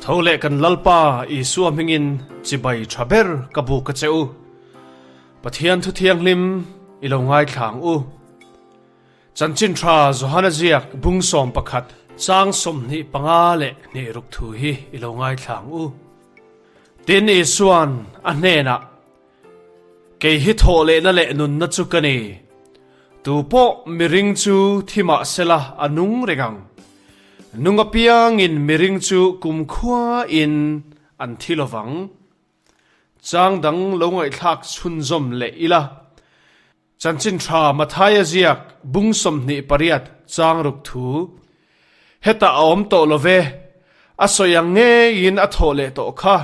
Tho leh kan Lalpa Isua hmingin chibai tha ber ka buk a che u. Pathian thu thianghlim i lo ngaithla ang u. Chanchin tha Johana ziak bung 11 chang 25 leh hnih ruk thu hi i lo ngaithla ang u. Tin Isuan a hnenah, Kei hi thawh lehna leh nunna chu ka ni. Tu pawh miring chu thi mah sela a nung reng ang. Nung apiangin miring chu kumkhuain an thi lovang. Chang dang lo ngaihthlak chhunzawm leh ila. Chanchin tha Mathaia ziak bung 28 chang ruk thu. Hetah a awm tawh lo ve, a sawi ang ngeiin a thawh leh tawh kha.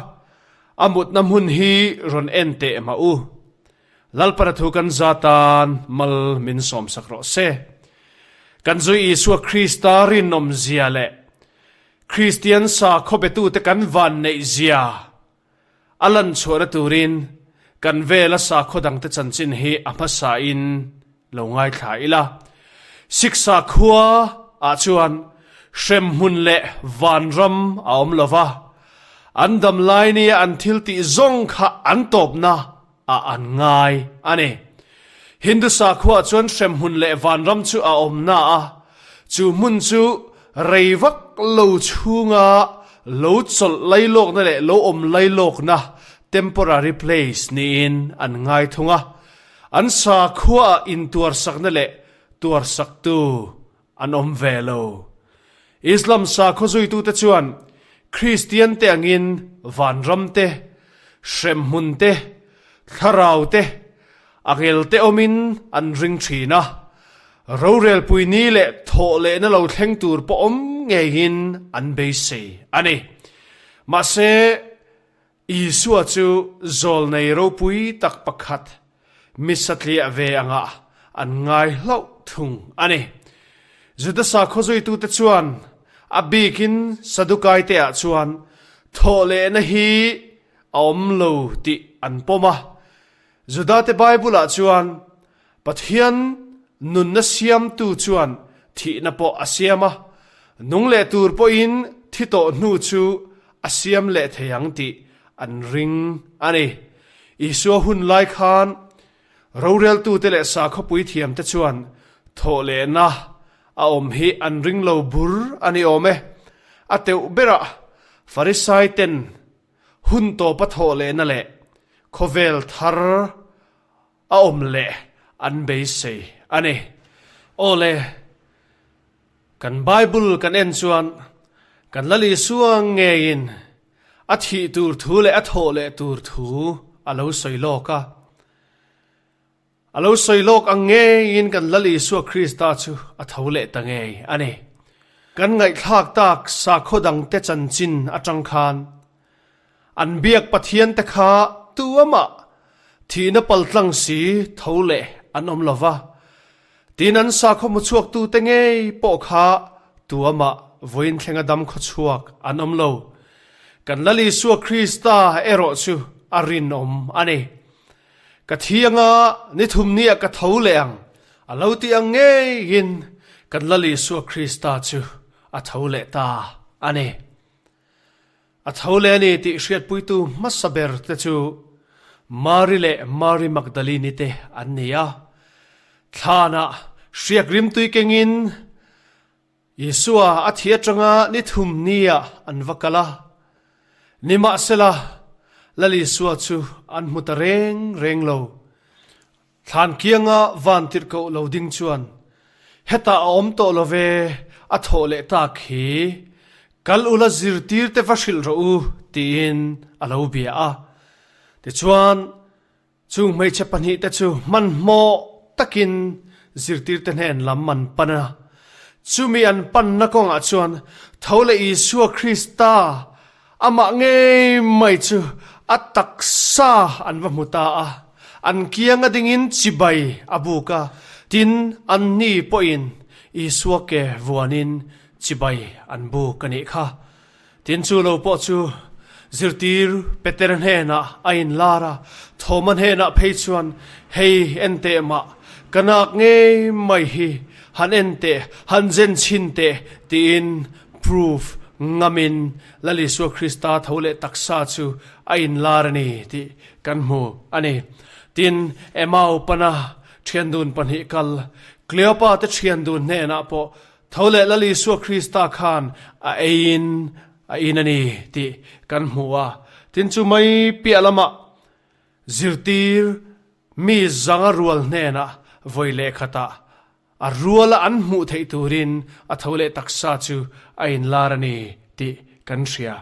A mutna hmun hi rawn en teh mah u. Lalpana thu kan za tan mal min sawmsak rawh se. Kan zui Isua Krista rinawm zia leh Kristian sakhaw betute kan van neih zia a lan chhuahna turin kan vela sakhaw dangte chanchin hi a hmasain lo ngaithla ila. Siksa khua ah chuan hremhmun leh vanram a awm lo va, an dam lai nia an thil tih zawng kha an tawpna ah an ngai a ni. Hindu sakhua chuan hremhmun leh vanram chu a awmna a, chu hmun chu rei vak lo chhunga lo chawlh lailawkna leh lo awm lailawkna, temporary place, niin an ngai thung a. An sakhuaah intuarsakna leh tuarsaktu an awm ve lo. Islam sakhaw zuitute chuan Kristian te angin vanram te, hremhmun te, thlarau te, angel te awmin an ring thin a. Rorelpui ni leh thawh lehna lo thleng tur pawh awm ngeiin an beisei a ni. Mahse, Isua chu zawlnei ropui tak pakhat mi satliah ve angah an ngai hlauh thung a ni. Juda sakhaw zuitute chuan a bikin Sadukaite ah chuan thawh lehna hi a awm lo tih an pawm a. Judate Bible-ah chuan Pathian nunna siamtu chuan thihna pawh a siam a, nung leh tur pawhin thi tawh hnu chu a siam leh thei ang tih an ring a ni. Isua hun lai khan roreltute leh sakhawpui thiamte chuan thawh lehna a awm hi an ring lo bur a ni awm e. A teuh berah Farisaiten hun tawpa thawh lehna leh khawvel thar a awm leh an beisei a ni. Aw le, kan Bible kan en chuan kan Lal Isua ngeiin a thih tur thu leh a thawh leh tur thu a lo sawi lawk a. A lo sawi lawk ang ngeiin kan Lal Isua Krista chu a tho leh ta ngei a ni. Kan ngaihthlak tak sakhaw dangte chanchin atang khan An biak Pathian te kha tu amah thihna paltlang si tho leh an awm lo va, tin an sakhaw hmu chhuaktu te ngei pawh kha tu amah vawiin thlenga dam khaw chhuak an awm lo. Kan Lal Isua Krista erawh chu a rinawm a ni. Ka thi anga ni thum niah ka tho leh ang a lo ti ang ngeiin kan Lal Isua Krista chu a tho leh ta a ni. A tho leh a ni tih hriatpuitu hmasa ber te chu Mari leh Mari Magdalini te an ni a. Thlanah hriak rimtui kengin Isua a thi atanga ni thum niah an va kal a. Nimahsela, Lal Isua chu an hmu ta reng reng lo. Thlan kianga van tirhkoh lo ding chuan, Hetah a awm tawh lo ve, a thawh leh tak hi. Kal ula zirtir te va hrilh rawh u, tiin a lo bia a. Tichuan, chung hmeichhe pahnihte chu hmanhmawh takin zirtirte hnen lam an pan a. Chumi an panna kawngah chuan tho leh Isua Krista Amah ngei mai chu a taksa an va hmu ta a, an kianga dingin chibai a buk a, tin anni pawhin Isua ke vuanin chibai an buk a nih kha. Tin chu lo pawh chu zirtir Peter hnenah a inlar a, Thoma hnenah phei chuan, Hei en teh mah, ka nak ngei mai hi, han en teh, han zen chhin teh, tiin proof. ngamin Lal Isua Krista tho leh taksa chu a inlar a ni tih kan hmu a ni. Tin, Emau pana thiandun pahnih kal Kleopa te thiandun hnenah pawh tho leh Lal Isua Krista khan a eiin a in a ni tih kan hmu a. Tin, chu mai piah lamah zirtir mi zanga rual hnenah vawi leh khatah A ruala an hmuh theih turin a tho leh taksa chu a inlar a ni tih kan hria.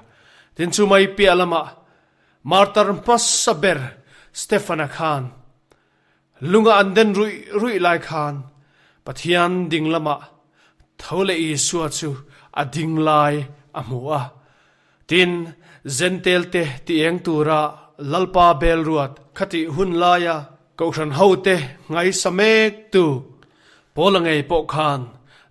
Tin chu mai piah lamah martar hmasa ber Stefana khan lunga an den ruih ruih lai khan Pathian ding lamah tho leh Isua chu a ding lai a hmu a. Tin, Zentelte ti eng tura Lalpa bel ruat khatih hun laia Kohhran hote ngaisa mektu Paula ngei pawh khan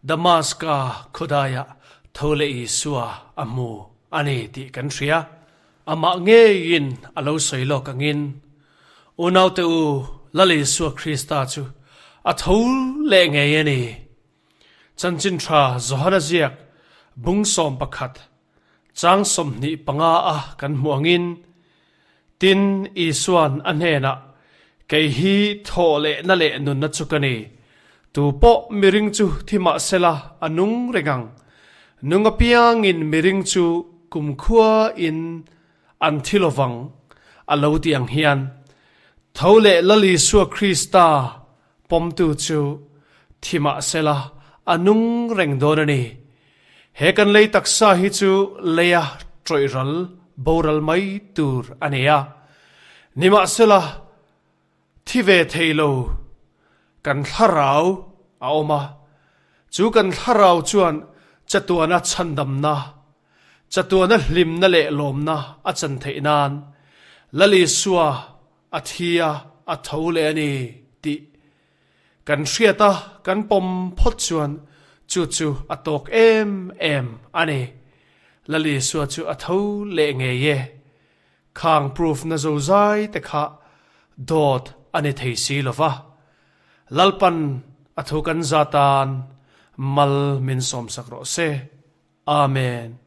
Damaska khawdaiah tho leh Isua a hmu a ni tih kan hria. Amah ngeiin a lo sawi lawk angin, Unaute u, Lal Isua Krista chu a tho leh ngei a ni. Chanchin tha Johana ziak bung 11, chang 25 a kan hmuh angin, Tin, Isua'n a hnenah, Kei hi thawh leh na leh nunna chu ka ni. Tu pawh miring chu thi mah sela a nung reng ang. Nung apiangin miring chu kumkhua in an thi lovang, a lo ti ang hian. Tho leh Lal Isua Krista pawmtu chu thi mah sela a nung reng dawn a ni. He kan lei taksa hi chu leia tawih ral boral mai tur a ni a. Nimahsela, thi ve thei lo kan thlarau a awm a, chu kan thlarau chuan chatuana chhandamna, chatuana hlimna leh lawmna a chan theih nan Lal Isua a thi a, a tho leh a ni tih Kan hriat a, kan pawm phawt chuan chu chu a tawk em em a ni. Lal Isua chu a tho leh ngei e. Khang proof na zozai te kha dawt a ni thei si lo va. Lalpan a thu kan za tan mal min sawmsak rawh se. Amen.